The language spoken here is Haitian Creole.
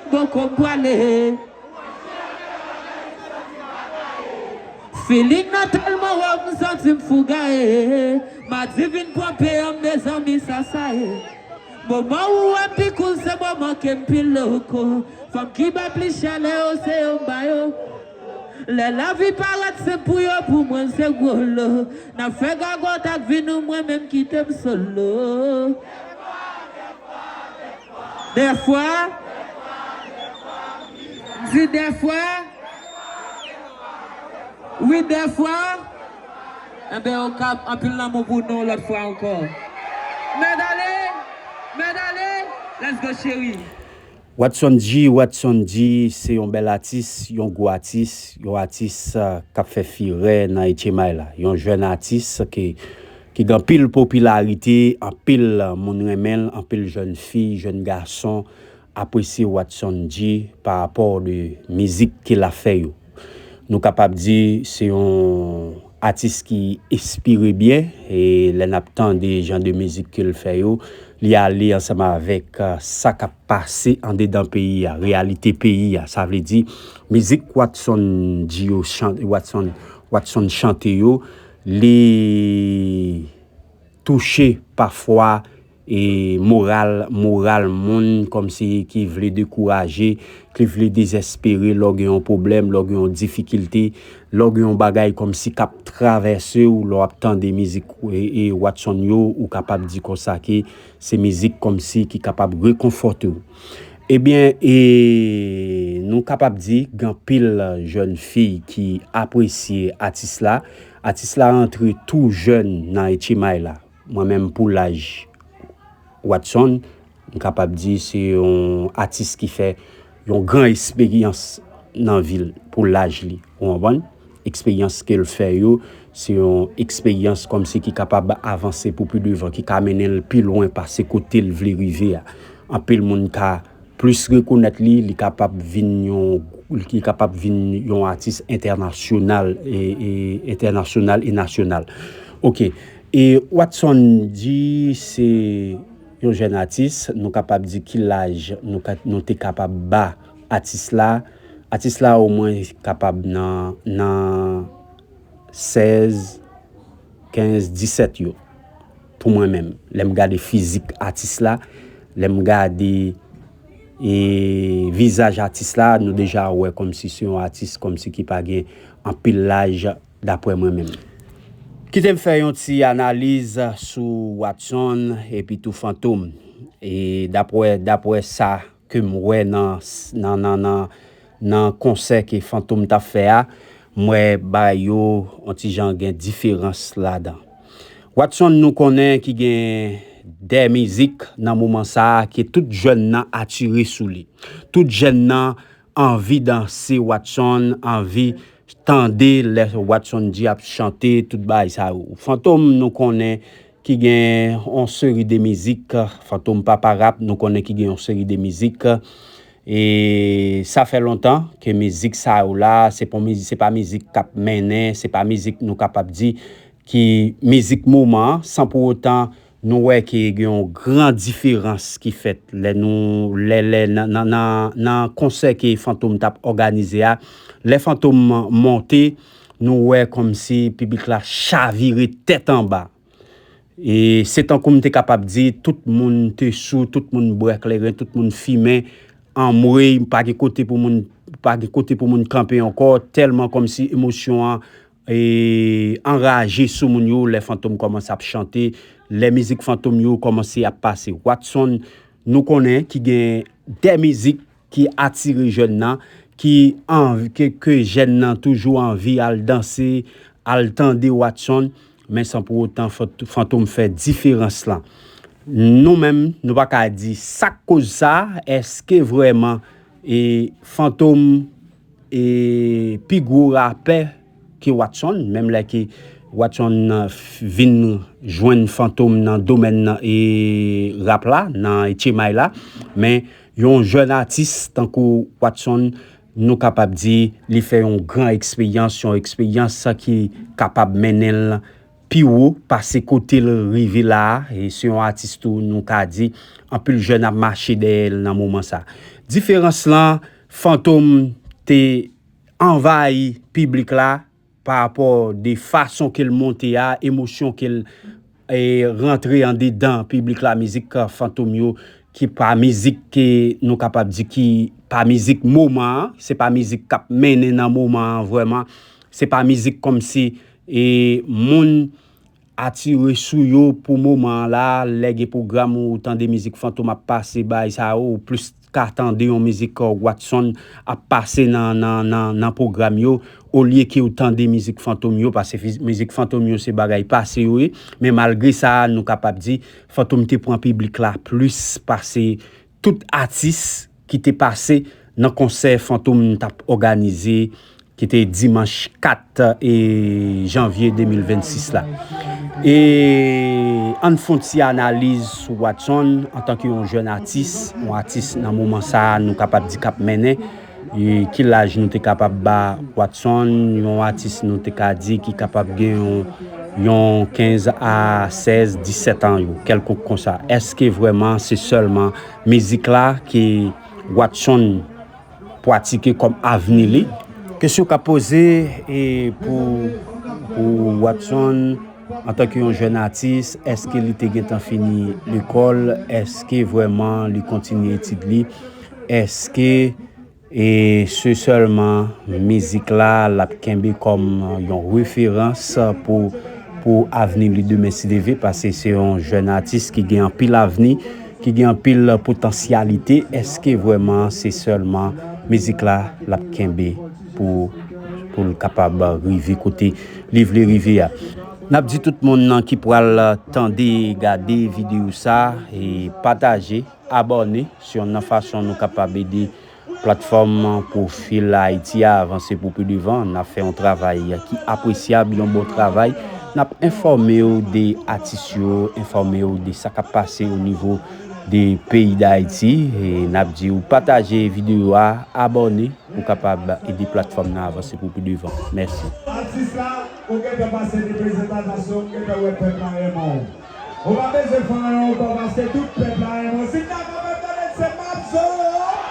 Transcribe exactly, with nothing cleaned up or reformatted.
Poko m pwale. Feeling nan tèlman wo, m santi m fou gaye. Madi vin pran pye an, mezanmi, sa sa ye. Moman ou wè m pi cool, se moman ke m pi loko. Fanm ki bay plis chalè yo, se yo m ba yo. Lè lavi parèt senp pou yo, pou mwen se gwo lo. N ap fè gagòt ak vi nou, mwen menm kite m solo. Dèfwa. M di dèfwa. Wi, dèfwa. Enben, okap, anpil lanmou pou nou lòt fwa ankò. Mèt ale, mèt ale. Let's go, cheri. Watson G, Watson G, se yon bèl atis, yon gwo atis, yon atis, ah, k ap fè firè nan H M I la. Yon jèn atis ki, ki gen anpil popilarite, anpil moun renmen l, anpil jèn fi, jèn gason apresye Watson G pa rapò de mizik ke l ap fè yo. Nou kapab di se yon atis ki enspire byen, e lè n ap tande jan de mizik ke l fè yo, li ale ansanm avèk, ah, sa k ap pase andedan peyi a, reyalite peyi a. Sa vle di, mizik Watson G yo chan-, Watson, Watson chante yo, li touche pafwa e moral, moral moun kòmsi ki vle dekouraje, ki vle dezespere lè w gen yon pwoblèm, lè w gen yon difikilte, lè w gen yon bagay kòmsi k ap travèse w, lè w ap tande mizik e, e Watson yo, ou kapab di konsa ke se mizik kòmsi ki kapab rekonfòte w. Ebyen, e nou kapab di gen anpil jèn fi ki apresye atis la. Atis la rantre tou jèn nan H M I la. Mwen menm pou laj Watson, m kapab di se yon atis ki fè yon gran eksperyans nan vi l pou laj li. Ou konprann? Eksperyans ke l fè yo, se yon eksperyans kòmsi ki kapab avanse pou pi devan, ki ka mennen l pi lwen pase kote l vle rive a. Anpil moun ka plis rekonèt li, li kapab vin yon, li kapab vin yon atis entènasyonal e, e entènasyonal e nasyonal. Oke. E Watson G se yon jèn atis, nou kapab di ki laj nou ka, nou te kapab ba atis la. Atis la omwen kapab nan, nan sèz, kenz, disèt yo. Pou mwen menm, lè m gade fizik atis la, lè m gade, e, vizaj atis la, nou deja wè kòmsi se yon atis kòmsi ki pa gen anpil laj, daprè mwen menm. Kite m fè yon ti analiz sou Watson epi tou Fantom. E daprè, daprè sa ke m wè nan, nan, nan, nan, nan konsè ke Fantom t ap fè a, m wè bagay yo on ti jan gen diferans ladan. Watson, nou konnen ki gen de mizik nan moman sa a ke tout jèn nan atire sou li. Tout jèn nan anvi danse Watson, anvi tande lè Watson G ap chante, tout bagay sa yo. Fantom, nou konnen ki gen yon seri de mizik, Fantom Papa Rap, nou konnen ki gen yon seri de mizik. E sa fè lontan ke mizik sa yo la, se pa mizik, se pa mizik k ap mennen, se pa mizik nou kapab di ki mizik moman an, san pou otan nou wè ke gen yon gran diferans ki fèt lè nou, lè, lè nan, nan, nan, nan konsè ke Fantom t ap òganize a. Lè Fantom monte, nou wè kòmsi piblik la chavire tèt anba. E se tankou m te kapab di, tout moun te sou, tout moun bwè kleren, tout moun fimen. Anmwey, pa gen kote pou moun, pa gen kote pou moun kanpe ankò, tèlman kòmsi emosyon an, e, anraje sou moun yo lè Fantom kòmanse ap chante, lè mizik Fantom yo kòmanse ap pase. Watson, nou konnen ki gen de mizik ki atire jèn nan, ki anvi, ke, ke jèn nan toujou anvi al danse, al tande Watson, men san pou otan Fant-, Fantom fè diferans lan. Nou menm, nou pa ka di sa k koz sa, èske vrèman, e, Fantom, e, pi gwo rapè ke Watson, menm lè ke Watson, uh, vin jwenn Fantom nan domèn nan, e, rap la, nan H M I la, men yon jèn atis tankou Watson, nou kapab di li fè yon gran eksperyans, yon eksperyans ki kapab mennen l pi wo pase kote l rive la a. E se yon atis tou, nou ka di, anpil jèn ap mache dèyè l nan moman sa. Diferans lan, Fantom te anvayi piblik la pa rapò de fason ke l monte a, emosyon ke l e rantre andedan piblik la, mizik Fantom yo, ki pa mizik ke nou kapab di ki pa mizik moman an, se pa mizik k ap mennen nan moman an vrèman, se pa mizik kòmsi e moun atire sou yo pou moman an la, lè gen pwogram ou tande mizik Fantom ap pase, bay sa yo, ou plis ka tande yon mizik Watson ap pase nan, nan, nan, nan pwogram yo, olye ke ou tande mizik Fantom yo, paske mizik Fantom yo se bagay pase yo ye. Men malgre sa, nou kapab di, Fantom te pran piblik la plis pase tout atis ki te pase nan konsè Fantom t ap òganize, ki te dimanch kat e janvye de mil vennsis la. E ann fè yon ti analiz sou Watson antanke yon jèn atis, yon atis nan moman sa a nou kapab di k ap mennen. E ki laj nou te kapab ba Watson, yon atis nou te ka di ki kapab gen yon, yon kenz a sèz, disèt an yo, kèlkonk konsa. Èske vrèman se sèlman mizik la ke Watson pratike kòm avni li? Kesyon k ap poze e pou, pou Watson, antanke yon jèn atis, èske li te gentan fini lekòl? Èske vrèman li kontinye etid li? Èske e se sèlman mizik la l ap kenbe kòm yon referans pou, pou avni li demen si Dye vle, paske se yon jèn atis ki gen anpil avni, ki gen anpil potansyalite? Èske vrèman se sèlman mizik la l ap kenbe pou, pou l kapab rive kote li vle rive a? N ap di tout moun nan ki pral tande, gade videyo sa, e pataje, abòne, se yon nan fason nou kapab ede platfòm Pwofil Ayiti a avanse pou pi devan. N ap fè yon travay ki apresyab, yon bon travay. N ap enfòme w de atis yo, enfòme w de sa k ap pase o nivo de peyi Dayiti. E n ap di w pataje videyo a, abòne pou kapab ede platfòm nan avanse pou pi devan. Mèsi. Atis la, ou gentan pase de prezantasyon, ou gentan wè pèp la renmen w. Ou pa bezwen fè anyen ankò paske tout pèp la renmen w. Si m ta kapab tande se Mapzo.